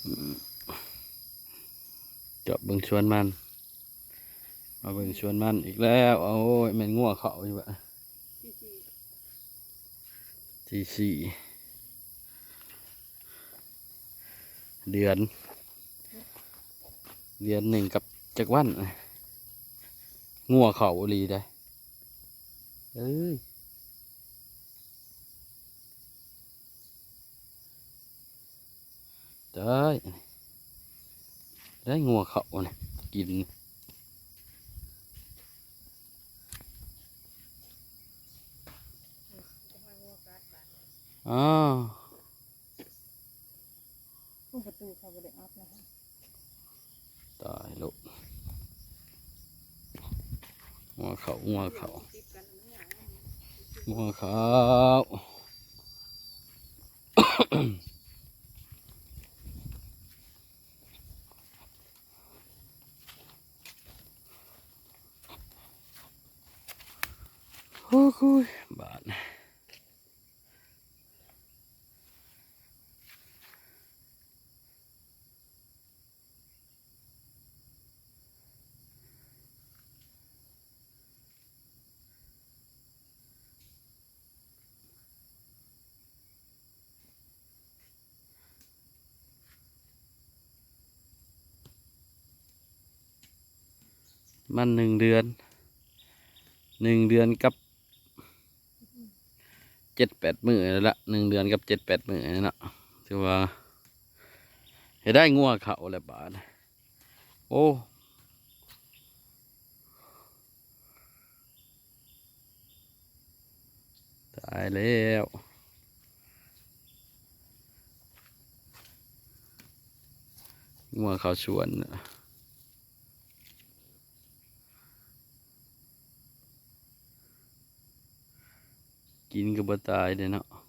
ຈອບເບິ່ງສວນມັນ ມາເບິ່ງສວນມັນອີກແລ້ວ. ໂອ້ຍ ແມ່ນງົວເຂົ້າຢູ່ບາດ ທີສີ່ ເດືອນ ເດືອນໜຶ່ງກັບຈັກວັນ ງົວເຂົ້າອີ່ຫຼີເດ້. ເອີຍ ຕາຍ ໄດ້ງົວເຂົ້ານີ້ກິນ. ອ້າວ ໂອ້ ປະຕູເຂົາບໍ່ໄດ້ອັດນະ. ຕາຍໂລດ ງົວເຂົ້າ ງົວເຂົ້າ ງົວເຂົ້າ. ໂອ້ຍ ບາດ ມັນໜຶ່ງເດືອນ ໜຶ່ງເດືອນກັບເຈັດແປດມື້ແລ້ວລະ ໜຶ່ງເດືອນກັບເຈັດແປດມື້ນີ້ເນາະ. ຖືວ່າເຮັດໄດ້ງົວເຂົ້າແລ້ວບາດ ໂອ້ ຕາຍແລ້ວ ງົວເຂົ້າສວນ ກິນກໍບໍ່ຕາຍເດ້ເນາະ.